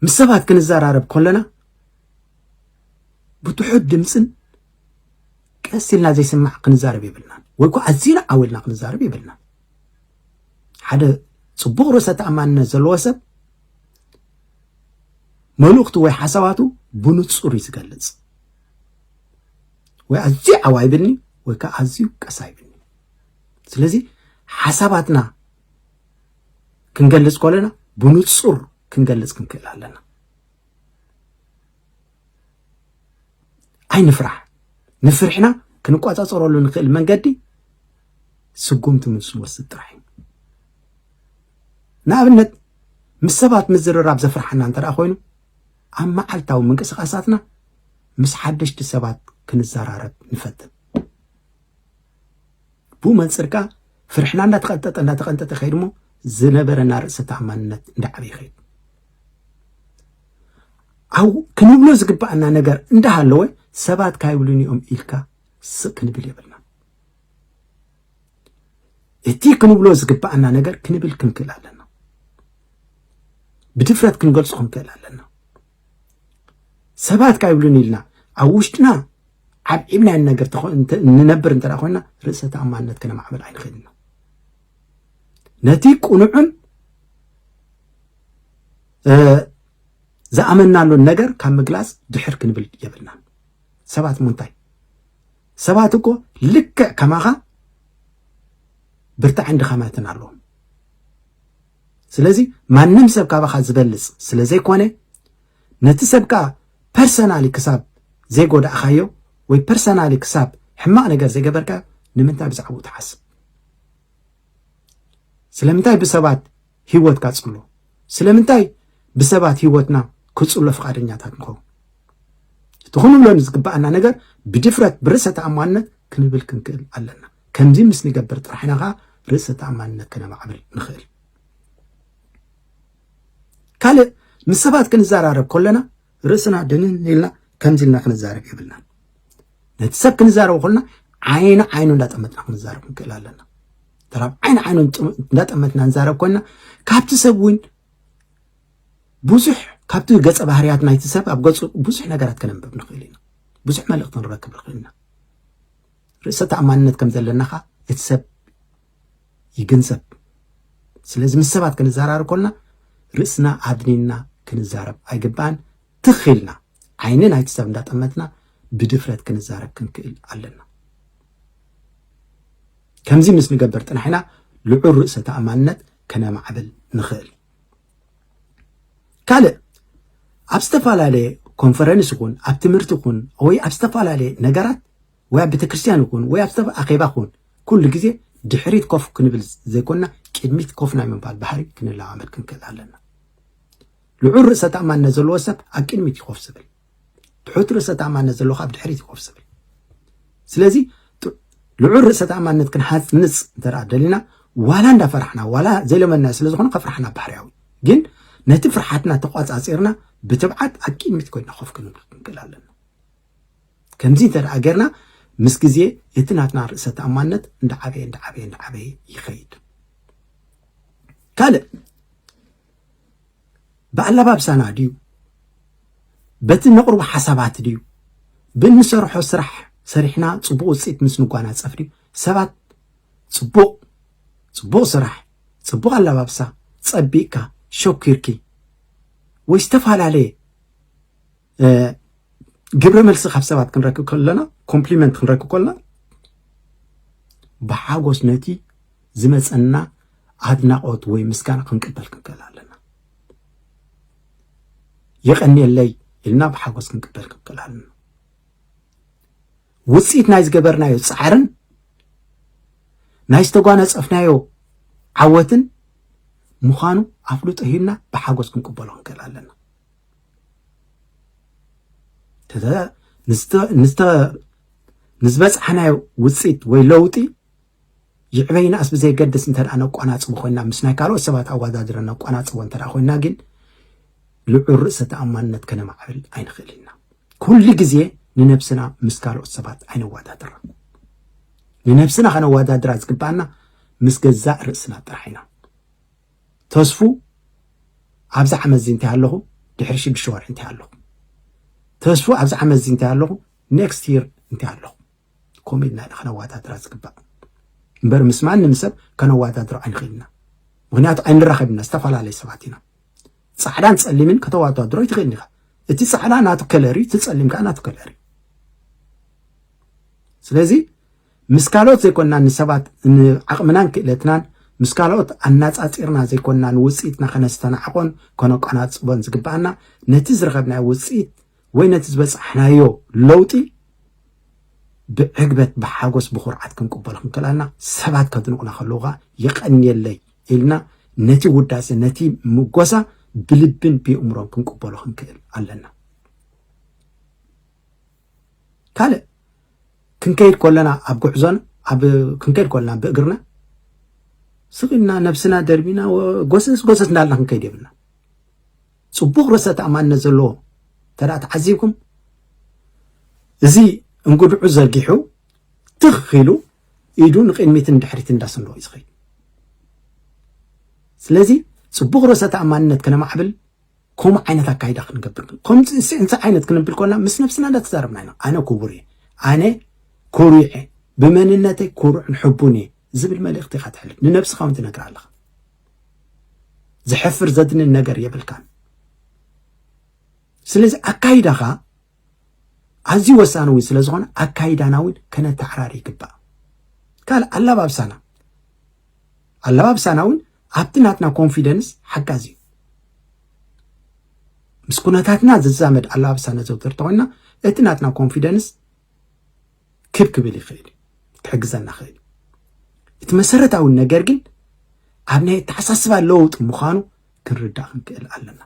ምስ ሰባት ክንዘራረብ ከለና ብትሑት ድምፅን ቀስ ኢልና ዘይስማዕ ክንዛረብ የብልናን። ወይ እኮ ኣዚና ዓው ኢልና ክንዛረብ የብልናን። ሓደ ፅቡቕ ርእሰ ተኣማንነት ዘለዎ ሰብ መልእኽቱ ወይ ሓሳባቱ ብንፁር እዩ ዝገልፅ። ወይ ኣዝዩ ዓው ኣይብልኒ ወይ ከዓ ኣዝዩ ቀስ ኣይብልኒ። ስለዚ ሓሳባትና ክንገልፅ ከለና ብንፁር ክንገልፅ ክንክእል ኣለና። ኣይንፍራሕ። ንፍርሕና ክንቆፃፀረሉ ንኽእል መንገዲ ስጉምቲ ምስ ንወስድ ጥራሕ እዩ። ንኣብነት ምስ ሰባት ምዝርራብ ዘፍርሓና እንተ ደኣ ኮይኑ ኣብ መዓልታዊ ምንቅስቓሳትና ምስ ሓደሽቲ ሰባት ክንዘራረብ ንፈትን። ብኡ መንፅር ከኣ ፍርሕና እንዳተቐንጠጠ እንዳተቐንጠጠ ከይድ እሞ ዝነበረና ርእሰ ተኣማንነት እንዳዓበየ ይኸይድ። ኣብ ክንብሎ ዝግባኣና ነገር እንዳሃለወ ሰባት ካይብሉን እዮም ኢልካ ስቕ ክንብል የብልና። እቲ ክንብሎ ዝግባኣና ነገር ክንብል ክንክእል ኣለና። ብድፍረት ክንገልጾ ክንክእል ኣለና። ሰባት ካይብሉን ኢልና ኣብ ውሽጥና ዓብዒብናዮ ነገር ተኾ- እንተ- ንነብር እንተ ደኣ ኮይና ርእሰ ተኣማንነት ከነማዕብል ኣይንኽእልን ኢና። ነቲ ቅኑዕን እ፣ ዝኣመናሉን ነገር ካብ ምግላጽ ድሕር ክንብል የብልናን። ሰባት እሞ እንታይ ሰባት እኮ ልክዕ ከማኻ ብርታዕን ድኻማትን ኣለዎም። ስለዚ ማንም ሰብ ካባኻ ዝበልጽ ስለ ዘይኮነ ነቲ ሰብ ከኣ ፐርሰናሊ ክሳብ ዘይጎዳእኻዮ ወይ ፐርሰናሊ ክሳብ ሕማቕ ነገር ዘይገበርካዮ ንምንታይ ብዛዕባኡ ትሓስብ? ስለምንታይ ብሰባት ህይወትካ ጽሎ? ስለምንታይ ብሰባት ህይወትና ክጽሎ ፍቓደኛታት ንኸውን? እቲ ክንብሎ ንዝግባኣና ነገር ብድፍረት ብርእሰ ተኣማንነት ክንብል ክንክእል ኣለና። ከምዚ ምስ ንገብር ጥራሕ ኢና ኸዓ ርእሰ ተኣማንነት ከነማዕብል ንኽእል። ካልእ ምስ ሰባት ክንዘራረብ ከለና ርእስና ድንን ኢልና ከምዚ ኢልና ክንዛረብ የብልናን። ነቲ ሰብ ክንዛረብ ከለና ዓይኒ ዓይኑ እንዳጠመትና ክንዛረብ ክንክእል ኣለና። ተራብ ዓይኒ ዓይኑ እንዳጠመትና ንዛረብ ኮይና ካብቲ ሰብ እውን ብዙሕ ካብቲ ገጸ ባህርያት ናይቲ ሰብ ኣብ ገጹ ብዙሕ ነገራት ከነንብብ ንኽእል ኢና። ብዙሕ መልእኽቲ ንረክብ ንኽእል ኢና። ርእሰ ተኣማንነት ከም ዘለና ኸዓ እቲ ሰብ ይግንዘብ። ስለዚ ምስ ሰባት ክንዛራረብ ከለና ርእስና ኣድኒና ክንዛረብ ኣይግባእን። ትኽ ኢልና ዓይኒ ናይቲ ሰብ እንዳጠመትና ብድፍረት ክንዛረብ ክንክእል ኣለና። ከምዚ ምስ ንገብር ጥራሕ ኢና ልዑል ርእሰ ተኣማንነት ከነማዕብል ንኽእል። ካልእ ኣብ ዝተፈላለየ ኮንፈረንስ ይኹን ኣብ ትምህርቲ ይኹን ወይ ኣብ ዝተፈላለየ ነገራት ወይ ኣብ ቤተክርስትያን ይኹን ወይ ኣብ ዝተፈ ኣኼባ ይኹን ኩሉ ግዜ ድሕሪት ኮፍ ክንብል ዘይኮንና ቅድሚት ኮፍ ናይ ምባል ባህሪ ክንለማመድ ክንክእል ኣለና። ልዑል ርእሰ ተኣማንነት ዘለዎ ሰብ ኣብ ቅድሚት እዩ ኮፍ ዝብል። ትሑት ርእሰ ተኣማንነት ዘለዎ ኣብ ድሕሪት እዩ ኮፍ ዝብል። ስለዚ ጥ- ልዑል ርእሰ ተኣማንነት ክንሃንጽ እንተ ደኣ ደሊና ዋላ እንዳፈራሕና ዋላ ዘይለመድናዮ ስለ ዝኾነ ከፍርሓና ባህርያዊ ግን ነቲ ፍርሓትና ተቋጻጺርና ብትብዓት ኣብ ቅድሚት ኮይና ኮፍ ክንብል ክንክእል ኣለና። ከምዚ እንተ ደኣ ጌርና ምስ ግዜ እቲ ናትና ርእሰ ተኣማንነት እንዳዓበየ እንዳዓበየ እንዳዓበየ ይኸይድ። ካልእ ብኣለባብሳና ድዩ በቲ ነቕርቦ ሓሳባት ድዩ ብእንሰርሖ ስራሕ ሰሪሕና ጽቡቕ ውፅኢት ምስ ንጓናጸፍ ድዩ ሰባት ጽቡቕ ጽቡቕ ስራሕ ጽቡቕ ኣለባብሳ ጸቢቕካ ሸኪርኪ ወይ ዝተፈላለየ ግብረ መልሲ ካብ ሰባት ክንረክብ ከለና ኮምፕሊመንት ክንረክብ ከለና ብሓጎስ ነቲ ዝመፀና ኣድናቆት ወይ ምስጋና ክንቅበል ክንክእል ኣለና። የቀንየለይ ኢልና ብሓጎስ ክንቅበል ክንክእል ኣለና። ውፅኢት ናይ ዝገበርናዮ ፃዕርን ናይ ዝተጓነፀፍናዮ ዓወትን ምዃኑ ኣፍልጦ ሂብና ብሓጎስ ክንቅበሎ ክንክእል ኣለና። ተተ- ንዝተ- ንዝተ- ንዝበፅሓናዮ ውፅኢት ወይ ለውጢ ይዕበይናስ ብዘይገድስ እንተ ደኣ ነቋናፅቦ ኮይና፣ ምስ ናይ ካልኦት ሰባት ኣወዳድረ ነቋናፅቦ እንተ ደኣ ኮይና ግን ልዑል ርእሰ ተኣማንነት ከነማዕብል ኣይንኽእል ኢና። ኩሉ ግዜ ንነብስና ምስ ካልኦት ሰባት ኣይነወዳድራ። ንነብስና ከነወዳድራ ዝግባኣና ምስ ገዛእ ርእስና ጥራሕ ኢና። ተስፉ ኣብዚ ዓመት እዚ እንታይ ኣለኹ፣ ድሕሪ ሽዱሽተ ወርሒ እንታይ ኣለኹ፣ ተስፉ ኣብዚ ዓመት እዚ እንታይ ኣለኹ፣ ኔክስት ይር እንታይ ኣለኹ። ከምኡ ኢልና ኢና ከነወዳድራ ዝግባእ እምበር ምስ ማንም ሰብ ከነወዳድሮ ኣይንኽእል ኢና። ምኽንያቱ ኣይንራኸብ ኢና፣ ዝተፈላለየ ሰባት ኢና። ፃዕዳን ፀሊምን ከተወዳድሮ ኣይትኽእልን ኢኻ። እቲ ፃዕዳ ናቱ ከለር እዩ፣ እቲ ፀሊም ከዓ ናቱ ከለር እዩ። ስለዚ ምስ ካልኦት ዘይኮንና ንሰባት ንዓቕምናን ክእለትናን ምስ ካልኦት ኣናፃፂርና ዘይኮንና ንውፅኢትና ከነስተናዕቆን ከነቆናፅቦን ዝግባኣና ነቲ ዝረኸብናዮ ውፅኢት ወይ ነቲ ዝበፃሕናዮ ለውጢ ብዕግበት ብሓጎስ ብኹርዓት ክንቅበሎ ክንክእላልና ሰባት ከድንቑና ከለዉ ኸዓ የቐንየለይ ኢልና ነቲ ውዳሴ ነቲ ምጎሳ ብልብን ብየእምሮን ክንቅበሎ ክንክእል ኣለና። ካልእ ክንከይድ ከለና ኣብ ጉዕዞን ኣብ ክንከይድ ከለና ብእግርና ስቕ ኢልና ነብስና ደርቢና ወ- ጎሰስ ጎሰስ እንዳልና ክንከይድ የብልና። ፅቡቕ ርእሰ ተኣማንነት ዘለዎ ተዳ ተዓዚብኩም እዚ እንጉድዑ ዘርጊሑ ትኽ ኢሉ ኢዱ ንቅድሚትን ንድሕሪትን እንዳሰንደቑ እዩ ዝኸይድ። ስለዚ ፅቡቕ ርእሰ ተኣማንነት ከነማዕብል ከምኡ ዓይነት ኣካይዳ ክንገብር ከም እንታይ ዓይነት ክንብል ኮና ምስ ነብስና እንዳተዛረብና ኢና። ኣነ ክቡር እየ፣ ኣነ ኮሪዐ፣ ብመንነተይ ኩሩዕን ሕቡን እየ ዝብል መልእኽቲ ኢኻ ትሕልፍ። ንነብስኻ እውን ትነግር ኣለኻ። ዝሕፍር ዘድንን ነገር የብልካን። ስለዚ ኣካይዳኻ ኣዝዩ ወሳኒ እውን ስለ ዝኾነ ኣካይዳና እውን ከነተዓራሪ ይግባእ። ካልእ ኣላባብሳና ኣላባብሳና እውን ኣብቲ ናትና ኮንፊደንስ ሓጋዚ እዩ። ምስ ኩነታትና ዝዛመድ ኣላባብሳ ነዘውትር ተኾይና እቲ ናትና ኮንፊደንስ ክብ ክብል ይኽእል እዩ፣ ክሕግዘና ይኽእል እዩ። እቲ መሰረታዊ ነገር ግን ኣብ ናይ ኣተሓሳስባ ለውጢ ምዃኑ ክንርዳእ ክንክእል ኣለና።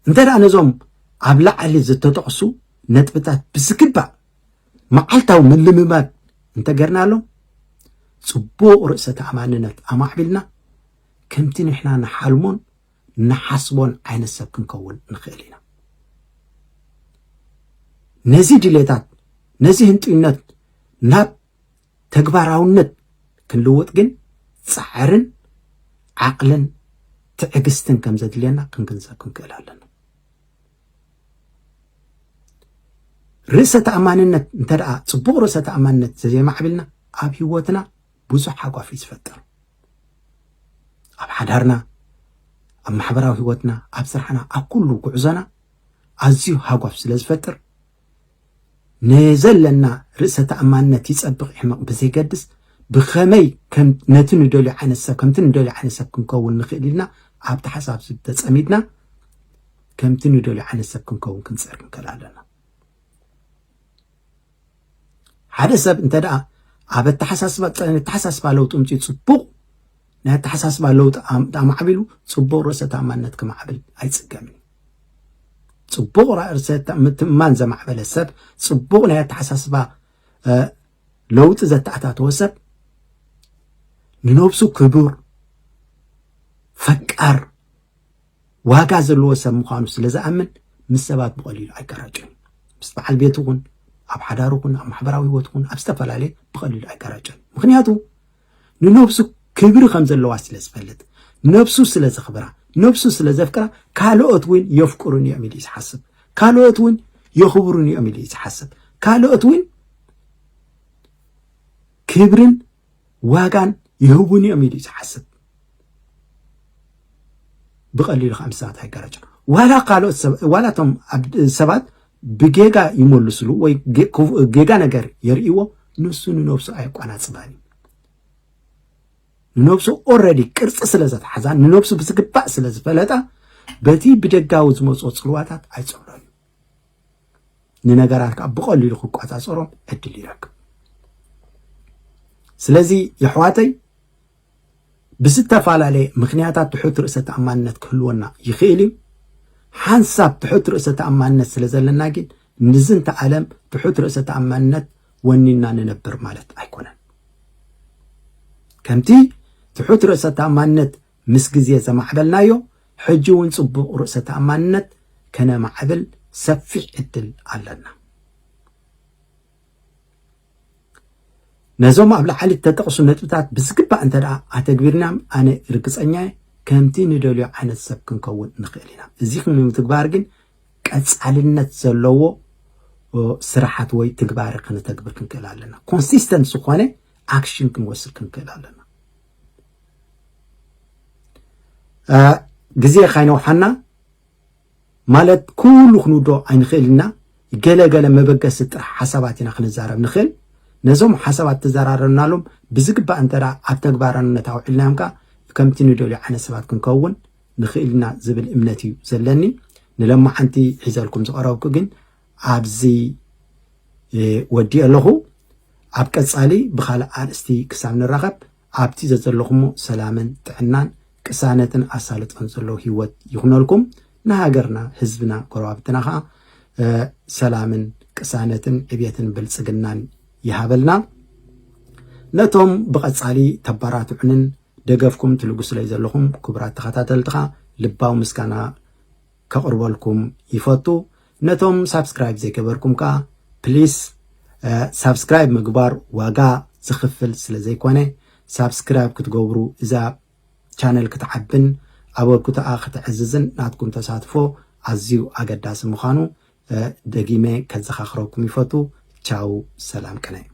እንተ ደኣ ነዞም ኣብ ላዕሊ ዝተጠቕሱ ነጥብታት ብዝግባእ መዓልታዊ ምልምማድ እንተገርናሎም ፅቡቕ ርእሰ ተኣማንነት ኣማዕቢልና ከምቲ ንሕና ንሓልሞን ንሓስቦን ዓይነት ሰብ ክንከውን ንኽእል ኢና። ነዚ ድሌታት ነዚ ህንጥይነት ናብ ተግባራውነት ክንልውጥ ግን ፃዕርን ዓቕልን ትዕግስትን ከም ዘድልየና ክንግንዘብ ክንክእል ኣለና። ርእሰ ተኣማንነት እንተ ደኣ ፅቡቕ ርእሰ ተኣማንነት ዘየማዕብልና ኣብ ህይወትና ብዙሕ ሓጓፍ እዩ ዝፈጥር። ኣብ ሓዳርና፣ ኣብ ማሕበራዊ ህይወትና፣ ኣብ ስራሕና፣ ኣብ ኩሉ ጉዕዞና ኣዝዩ ሃጓፍ ስለ ዝፈጥር ንዘለና ርእሰ ተኣማንነት ይጸብቕ ይሕመቕ ብዘይገድስ ብኸመይ ከም ነቲ ንደልዮ ዓይነት ሰብ ከምቲ ንደልዮ ዓይነት ሰብ ክንከውን ንኽእል ኢልና ኣብቲ ሓሳብ ተጸሚድና ከምቲ ንደልዮ ዓይነት ሰብ ክንከውን ክንጽዕር ክንክእል ኣለና። ሓደ ሰብ እንተ ደኣ ኣብ ኣተሓሳስባ ኣተሓሳስባ ለውጢ ምፅኡ ፅቡቕ ናይ ኣተሓሳስባ ለውጢ ኣማዕቢሉ ፅቡቕ ርእሰ ተኣማንነት ክማዕብል ኣይፅገምን። ፅቡቕ ርእሰ ምትእምማን ዘማዕበለ ሰብ ፅቡቕ ናይ ኣተሓሳስባ ለውጢ ዘተኣታተወ ሰብ ንነብሱ ክቡር ፈቃር ዋጋ ዘለዎ ሰብ ምዃኑ ስለ ዝኣምን ምስ ሰባት ብቐሊሉ ኣይጋራጨን። ምስ በዓል ቤቱ ኹን ኣብ ሓዳሩ ኹን ኣብ ማሕበራዊ ህይወቱ ኹን ኣብ ዝተፈላለየ ብቐሊሉ ኣይጋራጨን። ምኽንያቱ ንነብሱ ክብሪ ከም ዘለዋ ስለ ዝፈልጥ፣ ነብሱ ስለ ዘኽብራ፣ ነብሱ ስለ ዘፍቅራ ካልኦት እውን የፍቅሩን እዮም ኢሉ እዩ ዝሓስብ። ካልኦት እውን የኽብሩን እዮም ኢሉ እዩ ዝሓስብ። ካልኦት እውን ክብርን ዋጋን ይህቡን እዮም ኢሉ እዩ ዝሓስብ። ብቐሊሉ ከዓ ምስ ሰባት ኣይጋረጨን። ዋላ ካልኦት ሰብ ዋላ እቶም ሰባት ብጌጋ ይመልስሉ ወይ ጌጋ ነገር የርእይዎ፣ ንሱ ንነብሱ ኣየቋናፅባን እዩ። ንነብሱ ኦረዲ ቅርፂ ስለ ዘትሓዛ ንነብሱ ብዝግባእ ስለ ዝፈለጣ በቲ ብደጋዊ ዝመፅኦ ፅልዋታት ኣይፅዕሮን እዩ። ንነገራት ከዓ ብቐሊሉ ክቋፃፀሮም ዕድል ይረክብ። ስለዚ የሕዋተይ ብዝተፈላለየ ምኽንያታት ትሑት ርእሰ ተኣማንነት ክህልወና ይኽእል እዩ። ሓንሳብ ትሑት ርእሰ ተኣማንነት ስለ ዘለና ግን ንዝንተ ዓለም ትሑት ርእሰ ተኣማንነት ወኒና ንነብር ማለት ኣይኮነን። ከምቲ ትሑት ርእሰ ተኣማንነት ምስ ግዜ ዘማዕበልናዮ፣ ሕጂ እውን ጽቡቕ ርእሰ ተኣማንነት ከነማዕብል ሰፊሕ ዕድል ኣለና። ነዞም ኣብ ላዕሊ እተጠቕሱ ነጥብታት ብዝግባእ እንተ ደኣ ኣተግቢርናም፣ ኣነ ርግጸኛ እየ፣ ከምቲ ንደልዮ ዓይነት ሰብ ክንከውን ንኽእል ኢና። እዚ ንምትግባር ግን ቀጻልነት ዘለዎ ስራሓት ወይ ትግባረ ክንተግብር ክንክእል ኣለና። ኮንሲስተንት ዝኾነ ኣክሽን ክንወስድ ክንክእል ኣለና። ግዜ ካይነውሓና ማለት ኩሉ ክንውዶ ኣይንኽእል ኢና። ገለ ገለ መበገሲ ጥራሕ ሓሳባት ኢና ክንዛረብ ንኽእል። ነዞም ሓሳባት ተዘራረብናሎም ብዝግባእ እንተ ኣብ ተግባራንነት ኣውዒልናዮም ከኣ ከምቲ ንደልዮ ዓይነት ሰባት ክንከውን ንኽእል ኢና ዝብል እምነት እዩ ዘለኒ። ንለማዓንቲ ሒዘልኩም ዝቐረብኩ ግን ኣብዚ ወዲእ ኣለኹ። ኣብ ቀጻሊ ብኻልእ ኣርእስቲ ክሳብ ንራኸብ ኣብቲ ዘዘለኹሞ ሰላምን ጥዕናን ቅሳነትን ኣሳልጦን ዘለዎ ህይወት ይኹነልኩም። ንሃገርና፣ ህዝብና፣ ጎረባብትና ኸዓ ሰላምን ቅሳነትን ዕብየትን ብልጽግናን ይሃበልና። ነቶም ብቐጻሊ ተባራትዑንን ደገፍኩም ትልግሱለይ ዘለኹም ክቡራት ተኸታተልትኻ ልባዊ ምስጋና ከቕርበልኩም ይፈቱ። ነቶም ሳብስክራይብ ዘይገበርኩም ከኣ ፕሊስ ሳብስክራይብ ምግባር ዋጋ ዝኽፍል ስለ ዘይኮነ ሳብስክራይብ ክትገብሩ እዛ ቻነል ክትዓብን ኣበርክቶኣ ክትዕዝዝን ናትኩም ተሳትፎ ኣዝዩ ኣገዳሲ ምዃኑ ደጊመ ከዘኻኽረኩም ይፈቱ። ቻው፣ ሰላም ቅነ።